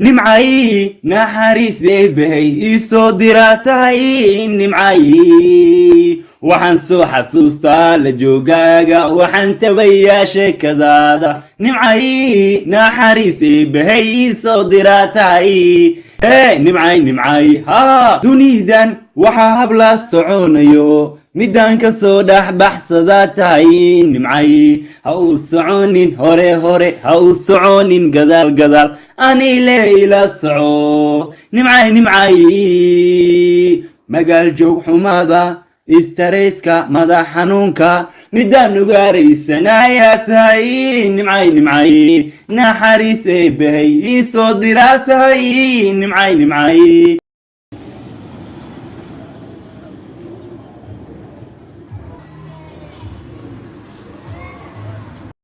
Nimcay, naxariis Eebbahay ii soo diraa tahay. Nimcay, waxaan soo xasuustaa la joogaaga, waxaan tabayaa sheekadaada. Nimcay, naxariis Eebbahay ii soo diraa tahay. Ee Nimcay, Nimcay, haa, dunidan waxaa habla soconayo, midaan ka soo dhex baxsadaa tahay. Nimcay, ha u soconin hore hore, ha u soconin gadaal gadaal, ani ila soco. Nimcay, Nimcay, magaal joog xumaada, stress-ka, madax xanuunka, midaan ugaaraysanayaa tahay. Nimcay, Nimcay, naxariis Eebbahay ii soo diraa tahay. Nimcay, Nimcay.